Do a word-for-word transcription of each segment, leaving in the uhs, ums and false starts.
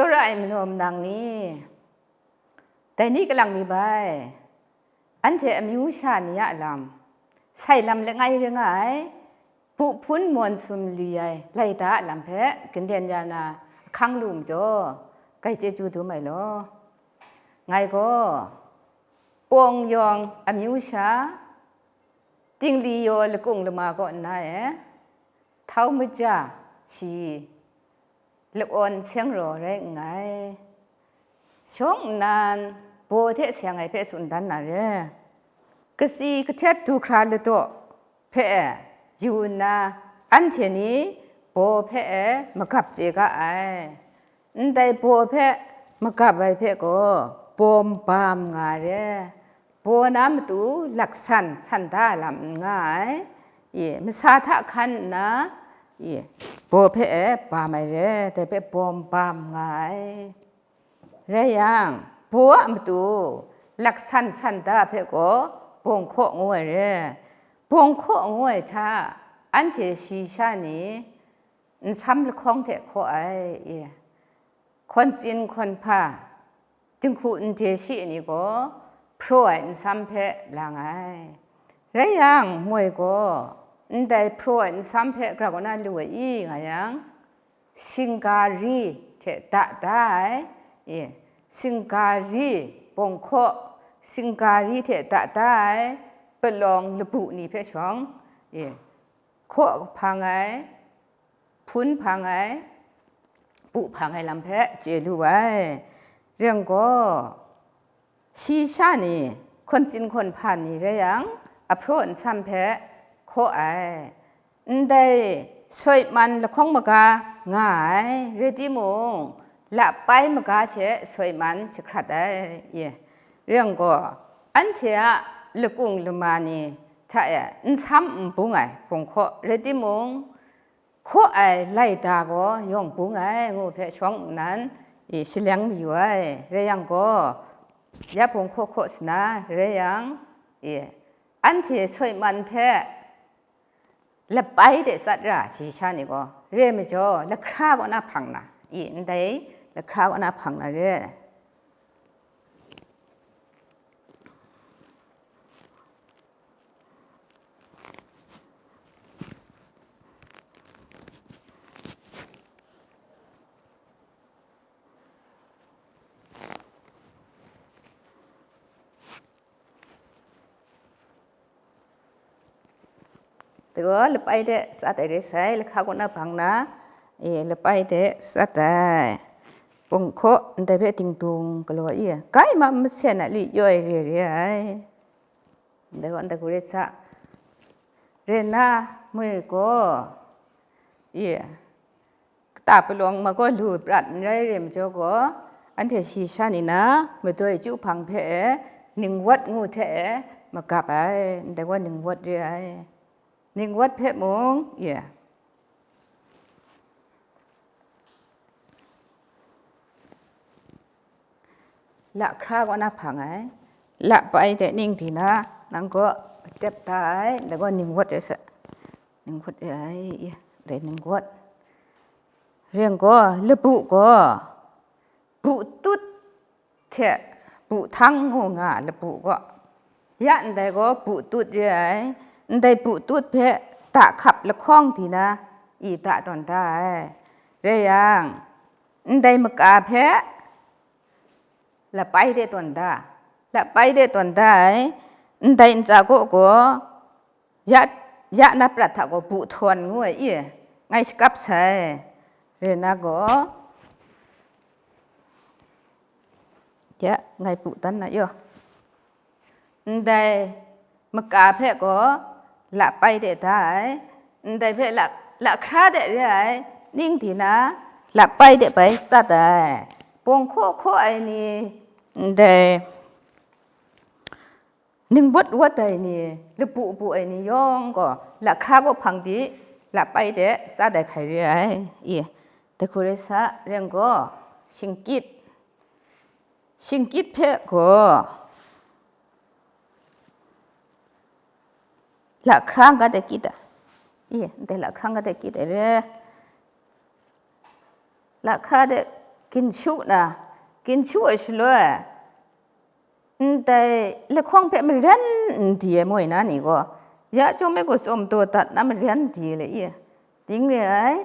Tsawra ai manaw manang ni, dai ni kalang mi bai, anhte amyu sha ni a lam, sai lam langai rai nga ai, bu hpun mawn sumli ai laida a lam hpe ganden ya na ahkang lu majaw, grai chyeju dum ai law. Ngai gaw, Pawng yawng amyu sha, Tingli yaw lakung lama kaw nna e, Htau maja shi, La'awn seng raw rai nngai. Shawng nnan, baw hte seng ai hpe tsun dan na re. Katsi kahtet du hkra ladaw hpe e yu nna, anhte ni baw hpe e magap chye ga ai. Ndai baw hpe magap ai hpe gaw, baw nbam nga ai re. Baw na matu laksan san da lam n nga ai. I, masa hta hkan nna, i, baw hpe e bam ai re, dai hpe baw nbam nga ai. Rai yang, baw a matu laksan san da hpe gaw, bawng hkaw ngu ai re. Bawng hkaw ngu ai hta, anhte shayi sha ni nsam lahkawng hte hkaw ai, i, hkawn tsin hkawn hpa, dinghku ndai shi ni gaw hpraw ai nsam hpe lang ai. Rai yang, moi gaw ndai hpraw ai nsam hpe gara kaw na lu ai i nga yang, shingkari hte da da ai, i, shingkari bawng hkaw, shingkari hte da da ai palawng labu ni hpe shawng, i, hkaw hpang ai, hpun hpang ai, bu hpang ai lam hpe chye lu ai. Rai yang gaw, shayi sha ni hkawn tsin hkawn hpa ni rai yang, ahpraw nsam hpe hkaw ai. Ndai soi man lahkawng maga nga ai, rai timung, lapai maga she soi man jahkrat ai. Ye. Rai yang gaw, anhte a lakung lama ni hta e nsam n bung ai bawng hkaw, rai timung, hkaw ai laida gaw yawng bung ai ngu hpe shawng nnan, i, shaleng mayu ai. Rai yang gaw, ya bawng hkaw hkaw sa na, rai yang, i, anhte soi man hpe lapai de tsat ra shayi sha ni gaw, re majaw, lahkra kaw na hpang na, i, ndai lahkra kaw na hpang na re. Dai gaw lapai de tsat ai re sai, lahkra kaw na hpang na, e, lapai de tsat ai. Bawng hkaw ndai hpe dingdung galaw i, kai ma masen a li yaw ai re re ai. Ndai gaw ndai hku re sa, re na, moi gaw, i, kata palawng ma gaw lu prat n rai re majaw gaw, anhte shayi sha ni na madoi chyu hpang hpe e, ningwat ngu hte e magap ai, ndai gaw ningwat re ai. Ningwat hpe mung, ye, lahkra kaw na hpang ai, lapai de ning di na, nang gaw tep da ai, ndai gaw ningwat re sa, ningwat re ai, ye, dai ningwat. Rai yang gaw, labu gaw, bu tut hte bu htang ngu nga labu gaw, ya ndai gaw bu tut re ai, ndai bu tut hpe da hkap lahkawng di na, i da tawn da ai. Rai yang, ndai maka hpe lapai de tawn da, lapai de tawn da ai, ndai ntsa kaw gaw, ya, ya na prat hta gaw bu htawn ngu ai i, ngai shakap sai, re na gaw, ya, ngai bu dan na yaw. Ndai maka hpe gaw lapai de da ai, ndai hpe la, lahkra de re ai, ning di na lapai de bai tsat ai, bawng hkaw hkaw ai ni, ndai ning wat wat ai ni, labu bu ai ni yawng gaw, lahkra kaw hpang di, lapai de tsat ai hkai re ai. I, dai hku re sa, rai yang gaw, shingkyit, shingkyit hpe gaw, lahkra n ga de kyit ai. I, ndai lahkra n ga de kyit ai re. Lahkra de ginshu na, ginshu ai shaloi, ndai lahkawng hpe maren n di ai moi na ni gaw, ya chyawm ai gaw tsawm taw dat na maren di le i, ding re ai,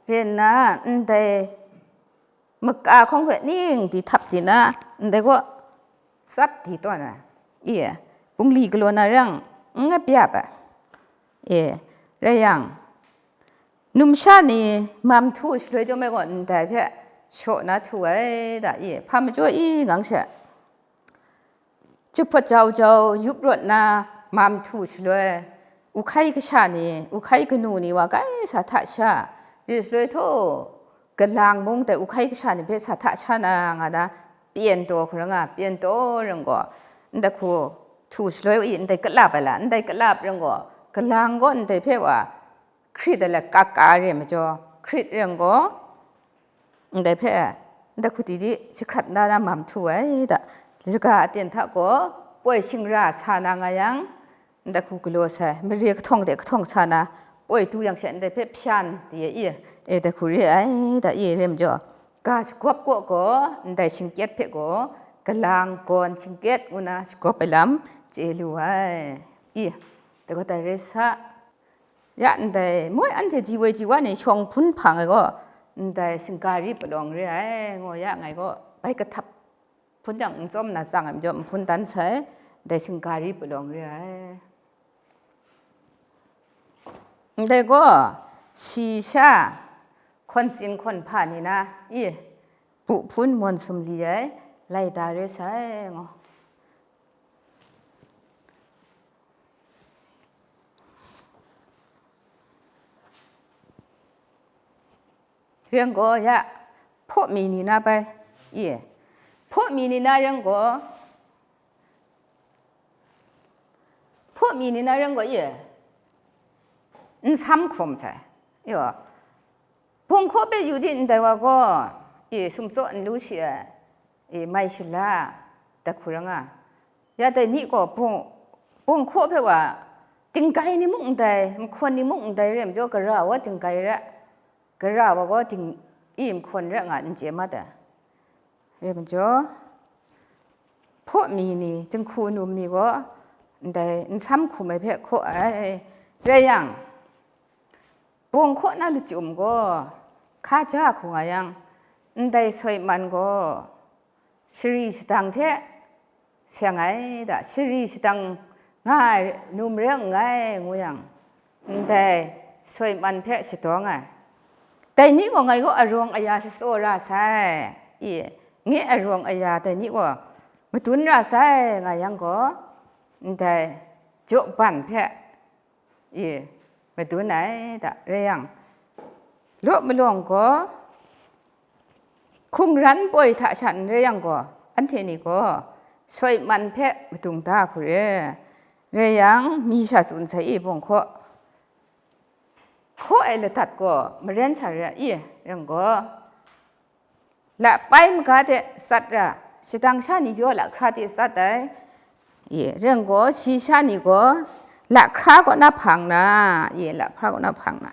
re nna ndai maka hkawng hpe ning di htap di na, ndai gaw tsap di tawn ai, i, bungli galaw na rang n nga bya ai, e, rai yang, numsha ni mam htu shaloi chyawm ai gaw ndai hpe shaw na htu ai da, i, hpa majaw i ngang she. Jahpawt jau jau yup rawt na mam htu shaloi, uhkai kasha ni, uhkai kanu ni wa kai sa hta sha, re shaloi htaw, kalang mung dai uhkai kasha ni hpe sa hta sha na nga na, pyen taw hkra nga, pyen taw ring gaw, ndai hku htu shaloi i ndai kalap ai la, ndai kalap ring gaw, kalang gaw ndai hpe wa hkrit ai la, kaka re majaw, hkrit ring gaw, ndai hpe, ndai hku di di, jahkrat na na mam htu ai da, raga aten hta gaw, poi shingra sa na nga yang, ndai hku galaw sai, mare kahtawng de kahtawng sa na, poi du yang she, ndai hpe hpyan di ai i, e, ndai hku re ai da, i, re majaw, ga shagawp kaw gaw, ndai shingkyet hpe gaw, kalang gawn shingkyet ngu na shagawp ai lam chye lu ai, i, dai gaw dai rai sa. Ya ndai moi anhte ji woi ji wa ni shawng hpun hpang ai gaw, ndai singkari palawng re ai, ngu ya ngai gaw, bai kahtap hpun jang n tsawm na tsang ai majaw, nhpun dan sai, ndai singkari palawng re ai. Ndai gaw, shi sha, hkawn tsin hkawn hpa ni na, i, bu hpun mawn sumli ai, laida re sai, ngu. Ring gaw ya, hpaw mi ni na bai, i, hpaw mi ni na ring gaw, hpaw mi ni na ring gaw, i, n sam hkum sai, i, bung hkaw hpe yu di ndai wa gaw, i, sumtsaw n lu shi ai, i, mai shala, dai hku ra nga. Ya dai ni gaw bung, bung hkaw hpe wa, tinggai ni muk ndai, nhkawn ni muk ndai re majaw, gara wa tinggai re, gara wa gaw ting, i, nhkawn re nga n chye mat ai. Re majaw, hpaw mi ni, dinghku num ni gaw, ndai n sam hkum ai hpe hkaw ai. Rai yang, bung hkaw na lachyum gaw, hka ja hku nga yang, ndai soi man gaw, shari shadang hte seng ai da, shari shadang nga ai num re nngai, ngu yang, ndai soi man hpe shadawng ai. Dai ni gaw ngai gaw arawng aya shatsaw ra sai, i, nge arawng aya dai ni gaw madun ra sai, nga yang gaw, ndai jaw ban hpe, i, madun ai da, rai yang, law malawng gaw, hkungran poi hta sha n rai yang gaw, anhte ni gaw soi man hpe madung da hku re, rai yang, mi sha tsun sai i, bung hkaw, hkaw ai ladat gaw maren sha re ai, i, ring gaw, lahpai maga de tsat ra, shadang sha ni jaw lahkra de tsat ai, i, ring gaw, shi sha ni gaw lahkra kaw na hpang na, i, lahkra kaw na hpang na.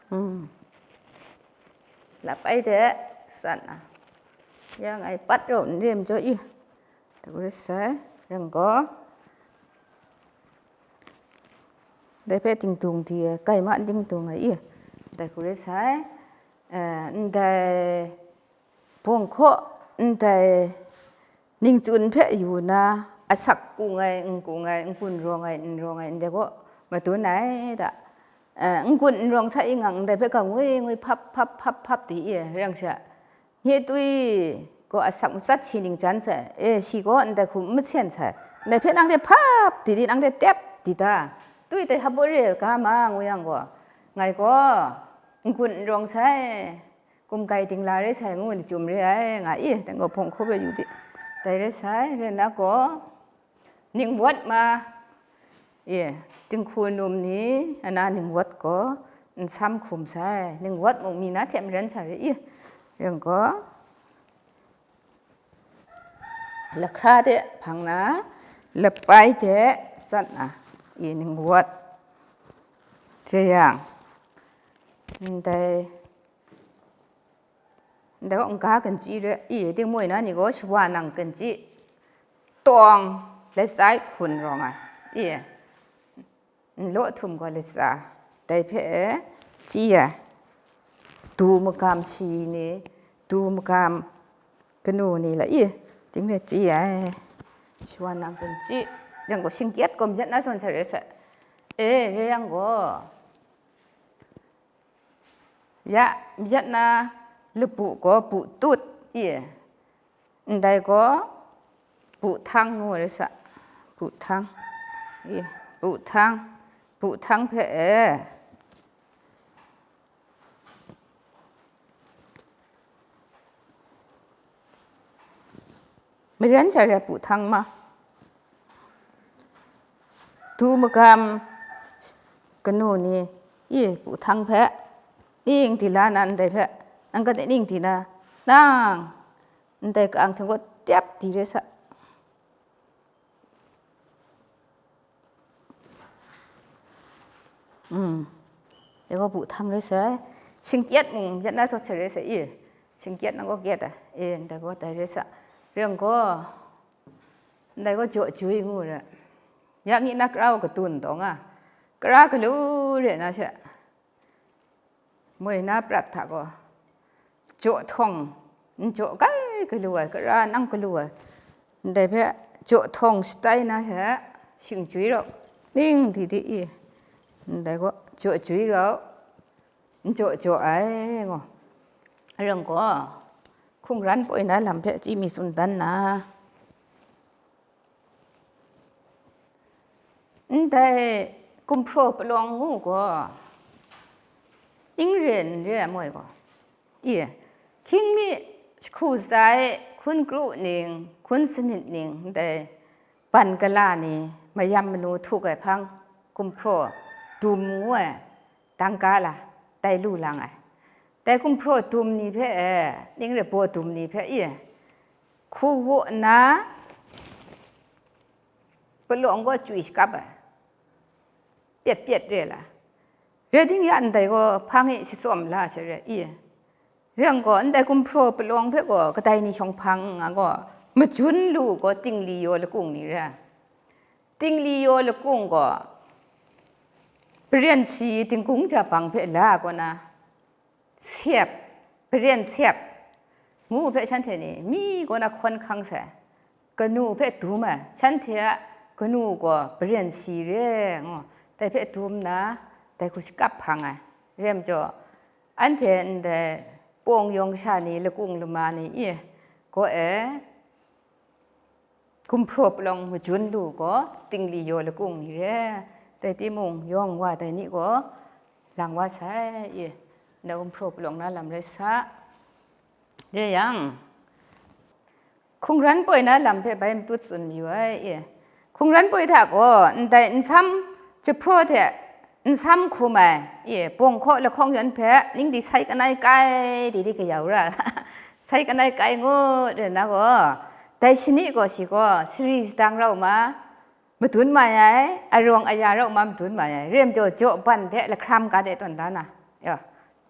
Hmm. Lap ai de, san a. Ya ngai pat rau n re majaw i, dai hku re sai, ring gaw, dai hpe dingdung di ai, kai ma n dingdung ai i, dai hku re sai, eh, ndai bawng hkaw ndai ningtsun hpe yu na, asak kung ai, n kung ai, n-gun rawng ai, n rawng ai, ndai kaw madun ai da. Eh, n-gun n rawng hta e ngang ndai hpe ga ngwi ngwi hpap hpap hpap hpap di e, rai yang sha, nye tui gaw asak matsat shi ning jan sai, e, shi gaw ndai hku n masen sai, ndai hpe nang de hpap di di, nang de tep di ta, tui dai hpa re ga ma, ngu yang gaw, ngai gaw n-gun n rawng sai, gumgai dingla re sai ngu, lachyum re ai, nga i, dai gaw bawng hkaw hpe yu di, dai re sai, rai nna gaw, ningwat ma, E, dinghku num ni ana ningwat gaw nsam hkum sai, ningwat mung mi na hte maren sha re, e, ring gaw, lahkra de hpang na, lapai de tsat na, e, ningwat re yang, ndai, ndai gaw n-ga kanchyi re, e, dingmoi na ni gaw shawa nang kanchyi, tawng, latsa e hkun rawng ai, e, nlaw htum gaw latsa, dai hpe chyi ai, du magam shi ni, du magam kanu ni la, e, ding re chyi ai, shawa nang kanchyi, yang gaw shingkyet gaw myit na zawn sha re sai, e, re yang gaw, ya, myit na labu gaw bu tut, e, ndai gaw bu htang ngu ai sa, bu htang, e, bu htang, bu htang hpe e, maren sha re bu htang ma. Du magam kanu ni, e, bu htang hpe, ning di la na ndai hpe, nang kade ning di na, nang, ndai ka-ang hte gaw tyap di re sa. Mm. Dai gaw bu htang re sai, shingkyet mung myit na zawn sha re sai, e, shingkyet na gaw kyet ai, e, ndai gaw dai re sa, ring gaw, ndai gaw jaw jui ngu re, ya ngi na kara gaw katun taw nga, kara galu re na she, moi na prat hta gaw, jaw htawng, n jaw kai galu ai, kara nang galu ai, ndai hpe jaw htawng shatai na hte, shing jui rau, ning di di, e, ndai gaw jaw jui rau, n jaw jaw ai, ngu, ring gaw, hkungran poi na lam hpe chyi mi tsun dan na. Ndai gumhpraw palawng ngu gaw, ning re n re ai moi gaw, e, hkying mi, jahku tsa e, hkun kru ning, hkun sanit ning, ndai ban gala ni, mayam manu htuk ai hpang, gumhpraw dum ngu ai, dang ga la, dai lu lang ai. Dai gumhpraw dum ni hpe e, ning re baw dum ni hpe, e, hku waw nna, palawng gaw chywi shakap ai, pyet pyet re la, re ding ya ndai gaw hpang e shatsawm la sha re, i, ring gaw, ndai gumhpraw palawng hpe gaw kadai ni shawng hpang nga gaw, majun lu gaw tingli yaw lakung ni re ai. Tingli yaw lakung gaw, paren shi dinghkung jabang hpe la kaw na, sep, paren sep ngu hpe shanhte ni mi kaw na hkawn hkang sai, kanu hpe dum ai, shanhte a kanu gaw paren shi re ngu, dai hpe dum nna, dai hku shakap hpang ai. Rai majaw, anhte ndai pawng yawng sha ni, lakung lama ni, i, gaw e, gumhpraw palawng majun lu gaw, tingli yaw lakung ni re, dai timung, yawng wa dai ni gaw lang wa sai, i, ndai gumhpraw palawng na lam rai sa. Re yang, hkungran poi na lam hpe bai matut tsun mayu ai, i, hkungran poi hta gaw, ndai nsam jahpraw hte nsam hkum ai, i, bawng hkaw lahkawng yawn hpe ning di sai kanai kai di di kayau ra, sai kanai kai ngut re na gaw, dai shani gaw shi gaw sari sadang rau ma, madun mai ai, arawng aya rau ma madun mai ai, rai majaw jaw ban hpe lahkram ga de tawn da na, ya,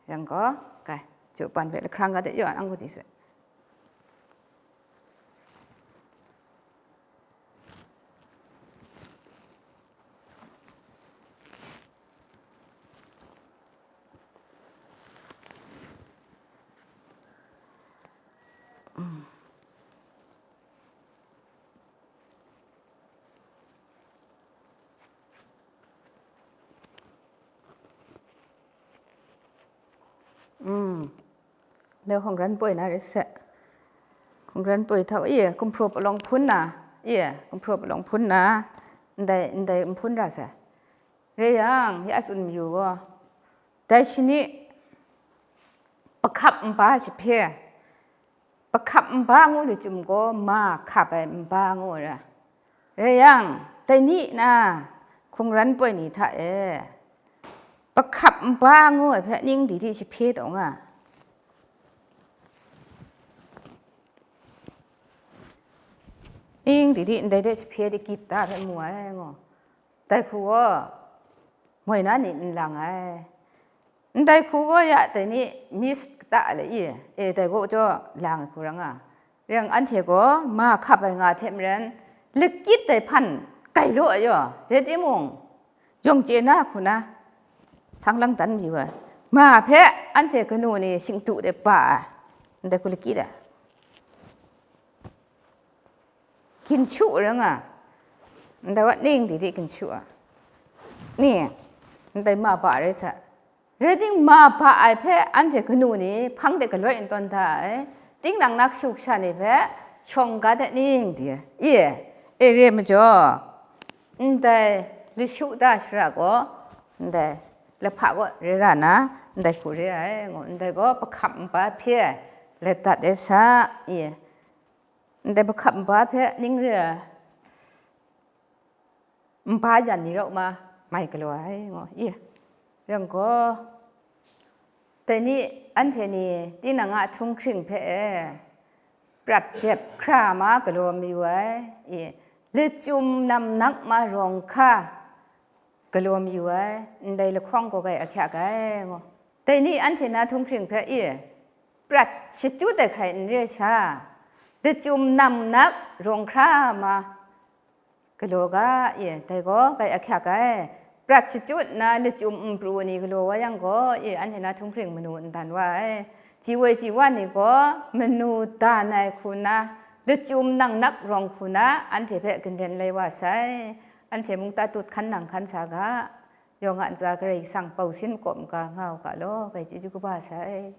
yang gaw, kai, jaw ban hpe lahkram ga de, ya, ang gaw di se. Mm. Dai hkungran poi na rai se. Hkungran poi htau, i, gumhpraw palawng hpun na, i, gumhpraw palawng hpun na, ndai, ndai n hpun ra sai. Rai yang, ya tsun mayu gaw, dai shani pahkap nba jahpye, pahkap nba ngu lu chyum gaw, ma hkap ai nba ngu ai ra. Rai yang, dai ni na, hpungran poi ni hta e, pahkap npa ngu ai hpe ning di di jahpye taw nga. Ning di di ndai de jahpye di gyit da hpe mu ai ngu. Dai hku gaw moi na ni n lang ai. Ndai hku gaw ya dai ni mis kata le i, e, dai gaw jaw lang ai hku ra nga. Ring anhte gaw ma hkap ai nga hte maren, lakyit dai hpan gai law ai yaw, rai timung, yawng chye na hku na, sang lang dan mayu ai. Ma hpe anhte kanu ni shingtu de ba ai, ndai hku lakyit ai. Ginchu ra nga, ndai wa ning di di ginchu a, ni, ndai ma ba rai sa. Rai ting, ma ba ai hpe anhte kanu ni hpang de galoi n tawn da ai, tinang na kashu kasha ni hpe shawng ga de ning di, i, e re majaw, ndai lashu da shara gaw, ndai lahpa gaw re ra na, ndai hku re ai, ngu, ndai gaw pahkap npa hpye ai, let dat ai sa, i, ndai pahkap npa hpe ning re ai. Npa yan ni rau ma mai galaw ai, ngu i. Rai gaw, dai ni, anhte ni tinang a htunghkring hpe e, prat dep hkra ma galaw mayu ai, i, lachyum namnak ma rawng hkra galaw mayu ai, ndai lahkawng gaw gai ahkyak ai, ngu. Dai ni anhte na htunghkring hpe i, prat shachyut ai hkrai n re sha, lachyum namnak rawng hkra ma galaw ga, i, dai gaw gai ahkyak ai. Prat shachyut nna lachyum n pru ni galaw wa yang gaw, i, anhte na htunghkring manu n dan wa ai. Ji woi ji wa ni gaw manu dan ai hku na, lachyum namnak rawng hku na, anhte hpe ganden lai wa sai. Anhte mung tatut hkan nang hkan sa ga, yawng a ntsa Karai Kasang pau sin makawp maga nga u ga law, bai chyeju kaba sai.